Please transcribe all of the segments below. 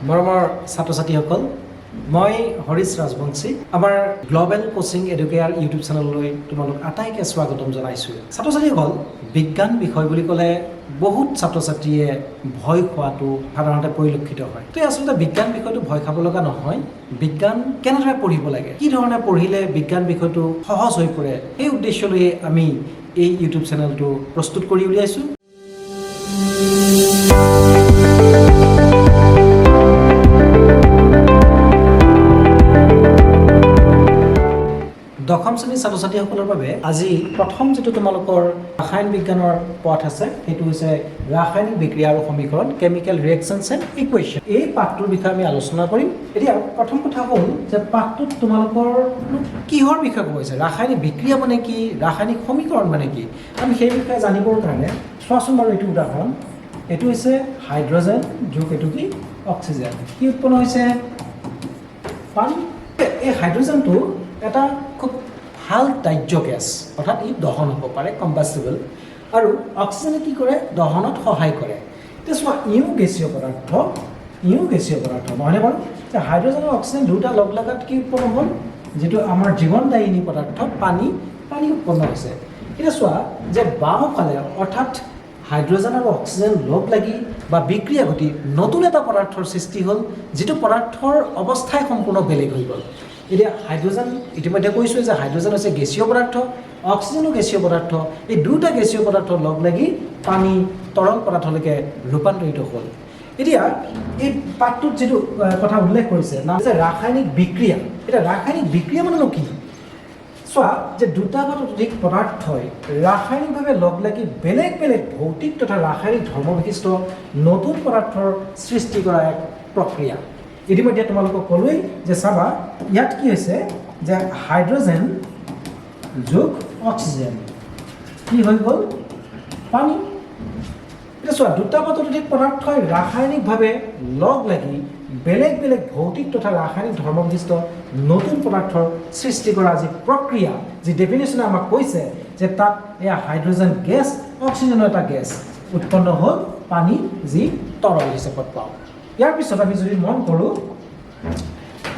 মৰমৰ ছাত্ৰ ছাত্ৰীসকল, মই হৰিশ ৰাজবংশী, আমাৰ গ্ল'বেল কোচিং এডুকেয়াৰ ইউটিউব চেনেললৈ তোমালোক আটাইকে স্বাগতম জনাইছোঁ। ছাত্ৰ ছাত্ৰীসকল, বিজ্ঞান বিষয় বুলি ক'লে বহুত ছাত্ৰ ছাত্ৰীয়ে ভয় খোৱাটো সাধাৰণতে পৰিলক্ষিত হয়। তো আচলতে বিজ্ঞান বিষয়টো ভয় খাব লগা নহয়। বিজ্ঞান কেনেদৰে পঢ়িব লাগে, কি ধৰণে পঢ়িলে বিজ্ঞান বিষয়টো সহজ হৈ পৰে, সেই উদ্দেশ্যলৈয়ে আমি এই ইউটিউব চেনেলটো প্ৰস্তুত কৰি উলিয়াইছোঁ। দশম শ্ৰেণীৰ ছাত্ৰ ছাত্ৰীসকলৰ বাবে আজি প্ৰথম যিটো তোমালোকৰ ৰাসায়ন বিজ্ঞানৰ পাঠ আছে, সেইটো হৈছে ৰাসায়নিক বিক্ৰিয়া আৰু সমীকৰণ, কেমিকেল ৰিয়েকশ্যনছ এণ্ড ইকুৱেশ্যন। এই পাঠটোৰ বিষয়ে আমি আলোচনা কৰিম। এতিয়া প্ৰথম কথা হ'ল যে পাঠটোত তোমালোকৰ কিহৰ বিষয়ে কোৱা হৈছে, ৰাসায়নিক বিক্ৰিয়া মানে কি, ৰাসায়নিক সমীকৰণ মানে কি, আমি সেই বিষয়ে জানিবৰ কাৰণে চোৱাচোন বাৰু এইটো উদাহৰণ। এইটো হৈছে হাইড্ৰজেন যোগ এইটো কি? অক্সিজেন। কি উৎপন্ন হৈছে? পানী। এই হাইড্ৰজেনটো এটা খুব ভাল দাহ্য গেছ, অৰ্থাৎ ই দহন হ'ব পাৰে, কম্বাষ্টিবল। আৰু অক্সিজেনে কি কৰে? দহনত সহায় কৰে। এতিয়া চোৱা, ইও গেছীয় পদাৰ্থ, ইও গেছীয় পদাৰ্থ, নহয়নে বাৰু? যে হাইড্ৰজেন আৰু অক্সিজেন দুটা লগ লগাত কি উৎপন্ন হ'ল? যিটো আমাৰ জীৱনদায়িনী পদাৰ্থ পানী, পানী উৎপন্ন হৈছে। এতিয়া চোৱা যে বাওঁফালে, অৰ্থাৎ হাইড্ৰজেন আৰু অক্সিজেন লগ লাগি বা বিক্ৰিয়া ঘটি নতুন এটা পদাৰ্থৰ সৃষ্টি হ'ল, যিটো পদাৰ্থৰ অৱস্থাই সম্পূৰ্ণ বেলেগ হৈ গ'ল। এতিয়া হাইড্ৰজেন, ইতিমধ্যে কৈছোঁৱে যে হাইড্ৰজেন হৈছে গেছীয় পদাৰ্থ, অক্সিজেনো গেছীয় পদাৰ্থ। এই দুটা গেছীয় পদাৰ্থ লগ লাগি পানী তৰল পদাৰ্থলৈকে ৰূপান্তৰিত হ'ল। এতিয়া এই পাঠটোত যিটো কথা উল্লেখ কৰিছে, নাম হৈছে ৰাসায়নিক বিক্ৰিয়া। এতিয়া ৰাসায়নিক বিক্ৰিয়া মানেনো কি? চোৱা যে দুটা বা ততোধিক পদাৰ্থই ৰাসায়নিকভাৱে লগ লাগি বেলেগ বেলেগ ভৌতিক তথা ৰাসায়নিক ধৰ্মবিশিষ্ট নতুন পদাৰ্থৰ সৃষ্টি কৰা এক প্ৰক্ৰিয়া। ইতিমধ্যে তোমালোকক ক'লোৱেই যে চাবা, ইয়াত কি হৈছে যে হাইড্ৰজেন যোগ অক্সিজেন কি হৈ গ'ল? পানী। এতিয়া চোৱা, দুটা বা ততোধিক পদাৰ্থই ৰাসায়নিকভাৱে লগ লাগি বেলেগ বেলেগ ভৌতিক তথা ৰাসায়নিক ধৰ্মবিশিষ্ট নতুন পদাৰ্থৰ সৃষ্টি কৰা যি প্ৰক্ৰিয়া, যি ডেফিনেশ্যনে আমাক কৈছে যে তাত এয়া হাইড্ৰজেন গেছ, অক্সিজেনৰ এটা গেছ উৎপন্ন হ'ল পানী, যি তৰল হিচাপত পাওঁ। ইয়াৰ পিছত আমি যদি মন কৰোঁ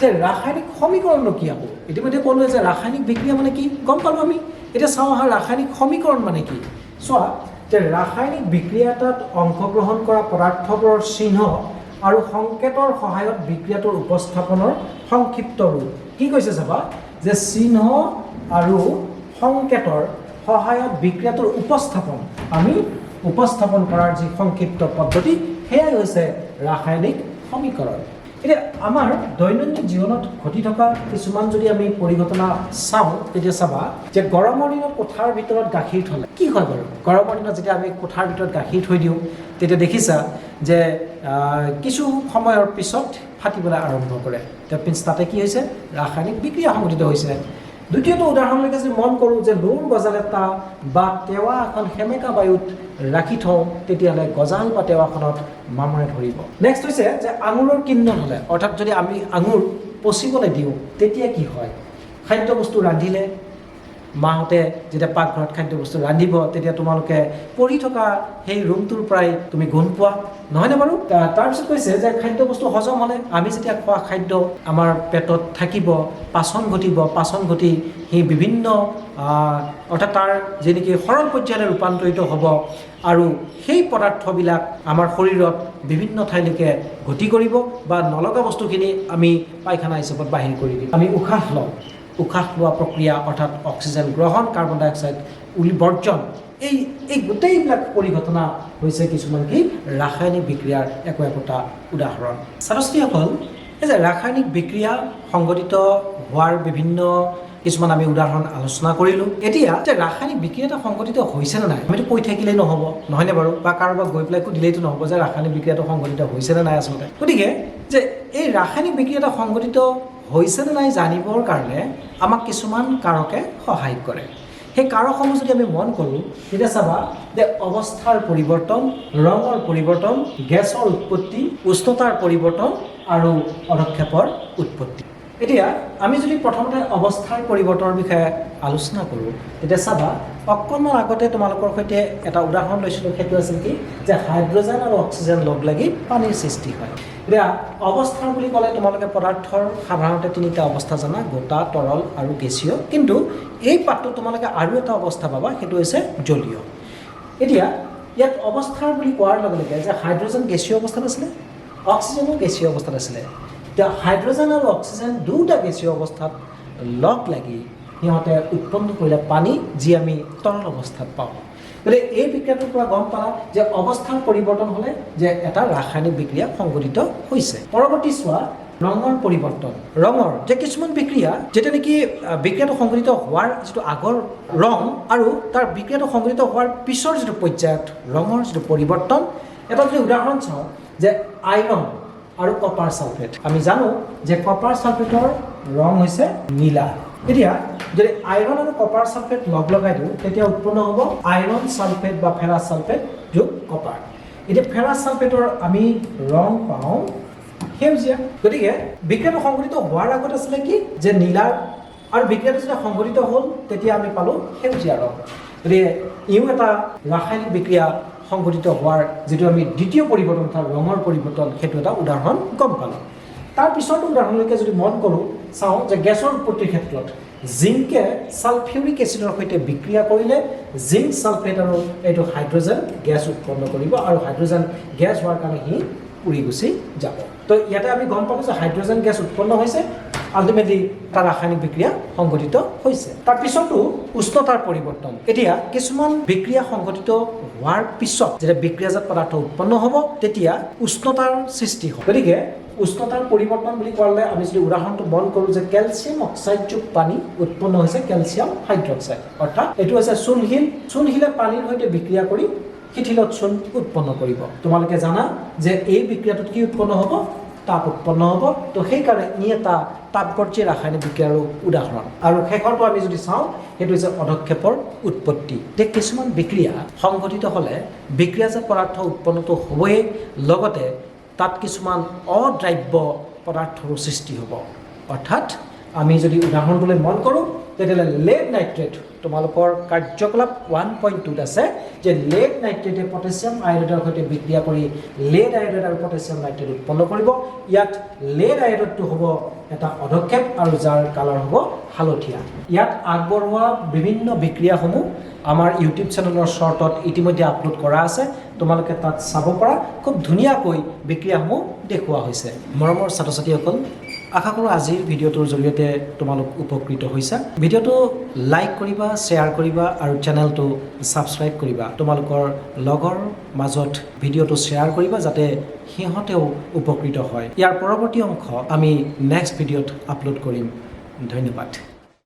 যে ৰাসায়নিক সমীকৰণনো কি? আকৌ ইতিমধ্যে ক'লোৱে যে ৰাসায়নিক বিক্ৰিয়া মানে কি গম পালোঁ আমি। এতিয়া চাওঁ আহা, ৰাসায়নিক সমীকৰণ মানে কি? চোৱা যে ৰাসায়নিক বিক্ৰিয়া এটাত অংশগ্ৰহণ কৰা পদাৰ্থবোৰৰ চিহ্ন আৰু সংকেতৰ সহায়ত বিক্ৰিয়াটোৰ উপস্থাপনৰ সংক্ষিপ্ত ৰূপ। কি কৈছে চাবা যে চিহ্ন আৰু সংকেতৰ সহায়ত বিক্ৰিয়াটোৰ উপস্থাপন, আমি উপস্থাপন কৰাৰ যি সংক্ষিপ্ত পদ্ধতি, সেয়াই হৈছে ৰাসায়নিক সমীকৰণ। এতিয়া আমাৰ দৈনন্দিন জীৱনত ঘটি থকা কিছুমান যদি আমি পৰিঘটনা চাওঁ, তেতিয়া চাবা যে গৰমৰ দিনত কোঠাৰ ভিতৰত গাখীৰ থ'লে কি হয় বাৰু? গৰমৰ দিনত যেতিয়া আমি কোঠাৰ ভিতৰত গাখীৰ থৈ দিওঁ, তেতিয়া দেখিছা যে কিছু সময়ৰ পিছত ফাটিবলৈ আৰম্ভ কৰে। That means তাতে কি হৈছে? ৰাসায়নিক বিক্ৰিয়া সংঘটিত হৈছে। দ্বিতীয়টো উদাহৰণলৈকে যদি মন কৰোঁ যে লোৰ গজাল এটা বা টেৱা এখন সেমেকা বায়ুত ৰাখি থওঁ, তেতিয়াহ'লে গজাল বা টেৱাখনত মামৰে ধৰিব। নেক্সট হৈছে যে আঙুৰৰ কিণ্বন হ'লে, অৰ্থাৎ যদি আমি আঙুৰ পচিবলৈ দিওঁ, তেতিয়া কি হয়? খাদ্যবস্তু ৰান্ধিলে, মাহঁতে যেতিয়া পাকঘৰত খাদ্যবস্তু ৰান্ধিব, তেতিয়া তোমালোকে পঢ়ি থকা সেই ৰুমটোৰ পৰাই তুমি গোন্ধ পোৱা, নহয়নে বাৰু? তাৰপিছত কৈছে যে খাদ্যবস্তু হজম হ'লে, আমি যেতিয়া খোৱা খাদ্য আমাৰ পেটত থাকিব, পাচন ঘটিব, পাচন ঘটি সেই বিভিন্ন অৰ্থাৎ তাৰ যি নেকি সৰল পৰ্যায়লৈ ৰূপান্তৰিত হ'ব আৰু সেই পদাৰ্থবিলাক আমাৰ শৰীৰত বিভিন্ন ঠাইলৈকে গতি কৰিব বা নলগা বস্তুখিনি আমি পায়খানা হিচাপত বাহিৰ কৰি দিম। আমি উশাহ লওঁ, উশাহ লোৱা প্ৰক্ৰিয়া, অৰ্থাৎ অক্সিজেন গ্ৰহণ, কাৰ্বন ডাই অক্সাইড বৰ্জন, এই গোটেইবিলাক পৰিঘটনা হৈছে কিছুমান কি ৰাসায়নিক বিক্ৰিয়াৰ একো একোটা উদাহৰণ। ছাত্ৰ ছাত্ৰীসকল, এই যে ৰাসায়নিক বিক্ৰিয়া সংঘটিত হোৱাৰ বিভিন্ন কিছুমান আমি উদাহৰণ আলোচনা কৰিলোঁ। এতিয়া যে ৰাসায়নিক বিক্ৰিয়া এটা সংঘটিত হৈছে নে নাই, আমিতো কৈ থাকিলেই নহ'ব, নহয়নে বাৰু? বা কাৰোবাক গৈ পেলাই সুধিলেইতো নহ'ব যে ৰাসায়নিক বিক্ৰিয়াটো সংঘটিত হৈছে নে নাই আচলতে। গতিকে যে এই ৰাসায়নিক বিক্ৰিয়া এটা সংঘটিত হৈছে নে নাই জানিবৰ কাৰণে আমাক কিছুমান কাৰকে সহায় কৰে। সেই কাৰকসমূহ যদি আমি মন কৰোঁ, তেতিয়া চাবা যে অৱস্থাৰ পৰিৱৰ্তন, ৰঙৰ পৰিৱৰ্তন, গেছৰ উৎপত্তি, উষ্ণতাৰ পৰিৱৰ্তন আৰু অধক্ষেপৰ উৎপত্তি। এতিয়া আমি যদি প্ৰথমতে অৱস্থাৰ পৰিৱৰ্তনৰ বিষয়ে আলোচনা কৰোঁ, তেতিয়া চাবা, অকণমান আগতে তোমালোকৰ সৈতে এটা উদাহৰণ লৈছিলোঁ। সেইটো আছিল কি যে হাইড্ৰজেন আৰু অক্সিজেন লগ লাগি পানীৰ সৃষ্টি হয়। এতিয়া অৱস্থাৰ বুলি ক'লে তোমালোকে পদাৰ্থৰ সাধাৰণতে তিনিটা অৱস্থা জানা, গোটা, তৰল আৰু গেছীয়। কিন্তু এই পাঠটোত তোমালোকে আৰু এটা অৱস্থা পাবা, সেইটো হৈছে জলীয়। এতিয়া ইয়াত অৱস্থাৰ বুলি কোৱাৰ লগে লগে যে হাইড্ৰজেন গেছীয় অৱস্থাত আছিলে, অক্সিজেনো গেছীয় অৱস্থাত আছিলে। এতিয়া হাইড্ৰজেন আৰু অক্সিজেন দুটা গেছীয় অৱস্থাত লগ লাগি সিহঁতে উৎপন্ন কৰিলে পানী, যি আমি তৰল অৱস্থাত পাওঁ। গতিকে এই বিক্ৰিয়াটোৰ পৰা গম পালা যে অৱস্থাৰ পৰিৱৰ্তন হ'লে যে এটা ৰাসায়নিক বিক্ৰিয়া সংঘটিত হৈছে। পৰৱৰ্তী চোৱা, ৰঙৰ পৰিৱৰ্তন। ৰঙৰ যে কিছুমান বিক্ৰিয়া, যেতিয়া নেকি বিক্ৰিয়াটো সংঘটিত হোৱাৰ যিটো আগৰ ৰং আৰু তাৰ বিক্ৰিয়াটো সংঘটিত হোৱাৰ পিছৰ যিটো পৰ্যায়ত ৰঙৰ যিটো পৰিৱৰ্তন, এটা যদি উদাহৰণ চাওঁ যে আইৰণ আৰু কপাৰ ছালফেট। আমি জানো যে কপাৰ ছালফেটৰ ৰং হৈছে নীলা। এতিয়া যদি আইৰণ আৰু কপাৰ ছালফেট লগ লগাই দিওঁ, তেতিয়া উৎপন্ন হ'ব আইৰণ ছালফেট বা ফেৰাছ ছালফেট যোগ কপাৰ। এতিয়া ফেৰাছ ছালফেটৰ আমি ৰং পাওঁ সেউজীয়া। গতিকে বিক্ৰিয়াটো সংঘটিত হোৱাৰ আগত আছিলে কি যে নীলা, আৰু বিক্ৰিয়াটো যেতিয়া সংঘটিত হ'ল, তেতিয়া আমি পালোঁ সেউজীয়া ৰং। গতিকে ইও এটা ৰাসায়নিক বিক্ৰিয়া সংঘটিত হোৱাৰ যিটো আমি দ্বিতীয় পৰিৱৰ্তন, অৰ্থাৎ ৰঙৰ পৰিৱৰ্তন, সেইটো এটা উদাহৰণ গম পালোঁ। তাৰ পিছৰটো উদাহৰণলৈকে যদি মন কৰোঁ, চাওঁ যে গেছৰ উৎপত্তিৰ ক্ষেত্ৰত জিংকে ছালফিউৰিক এচিডৰ সৈতে বিক্ৰিয়া কৰিলে জিংক ছালফেট আৰু এইটো হাইড্ৰজেন গেছ উৎপন্ন কৰিব আৰু হাইড্ৰজেন গেছ হোৱাৰ কাৰণে সি উৰি গুচি যাব। তো ইয়াতে আমি গম পালোঁ যে হাইড্ৰজেন গেছ উৎপন্ন হৈছে, আল্টিমেটলি তাৰ ৰাসায়নিক বিক্ৰিয়া সংঘটিত হৈছে। তাৰপিছতো উষ্ণতাৰ পৰিৱৰ্তন। এতিয়া কিছুমান বিক্ৰিয়া সংঘটিত হোৱাৰ পিছত যেতিয়া বিক্ৰিয়াজাত পদাৰ্থ উৎপন্ন হ'ব, তেতিয়া উষ্ণতাৰ সৃষ্টি হয়। গতিকে উষ্ণতাৰ পৰিৱৰ্তন বুলি ক'লে আমি যদি উদাহৰণটো মন কৰোঁ যে কেলছিয়াম অক্সাইড যোগ পানী উৎপন্ন হৈছে কেলছিয়াম হাইড্ৰক্সাইড। অৰ্থাৎ এইটো হৈছে চূণশিল। চূণশিলে পানীৰ সৈতে বিক্ৰিয়া কৰি শিথিলত চূণ উৎপন্ন কৰিব। তোমালোকে জানা যে এই বিক্ৰিয়াটোত কি উৎপন্ন হ'ব? তাপ উৎপন্ন হ'ব। তো সেইকাৰণে ই এটা তাপগৰ্জী ৰাসায়নিক বিক্ৰিয়াৰো উদাহৰণ। আৰু শেষৰটো আমি যদি চাওঁ, সেইটো হৈছে অধক্ষেপৰ উৎপত্তি। যে কিছুমান বিক্ৰিয়া সংঘটিত হ'লে বিক্ৰিয়াজাত পদাৰ্থ উৎপন্নটো হ'বই, লগতে তাত কিছুমান অদ্ৰাব্য পদাৰ্থৰো সৃষ্টি হ'ব। অৰ্থাৎ আমি যদি উদাহৰণটোলৈ মন কৰোঁ, তেতিয়াহ'লে লেড নাইট্ৰেট, তোমালোকৰ কাৰ্যকলাপ 1.2ত আছে যে লেড নাইট্ৰেটে পটেছিয়াম আয়ডাইডৰ সৈতে বিক্ৰিয়া কৰি লেড আয়ডাইড আৰু পটেছিয়াম নাইট্ৰেট উৎপন্ন কৰিব। ইয়াত লেড আয়ডাইডটো হ'ব এটা অধক্ষেপ আৰু যাৰ কালাৰ হ'ব হালধীয়া। ইয়াত আগবঢ়োৱা বিভিন্ন বিক্ৰিয়াসমূহ আমাৰ ইউটিউব চেনেলৰ শ্বৰ্টত ইতিমধ্যে আপলোড কৰা আছে। তোমালোকে তাত চাব পাৰা, খুব ধুনীয়াকৈ বিক্ৰিয়াসমূহ দেখুওৱা হৈছে। মৰমৰ ছাত্ৰ ছাত্ৰীসকল, আশা কৰোঁ আজিৰ ভিডিঅ'টোৰ জৰিয়তে তোমালোক উপকৃত হৈছা। ভিডিঅ'টো লাইক কৰিবা, শ্বেয়াৰ কৰিবা আৰু চেনেলটো ছাবস্ক্ৰাইব কৰিবা। তোমালোকৰ লগৰ মাজত ভিডিঅ'টো শ্বেয়াৰ কৰিবা, যাতে সিহঁতেও উপকৃত হয়। ইয়াৰ পৰৱৰ্তী অংশ আমি নেক্সট ভিডিঅ'ত আপলোড কৰিম। ধন্যবাদ।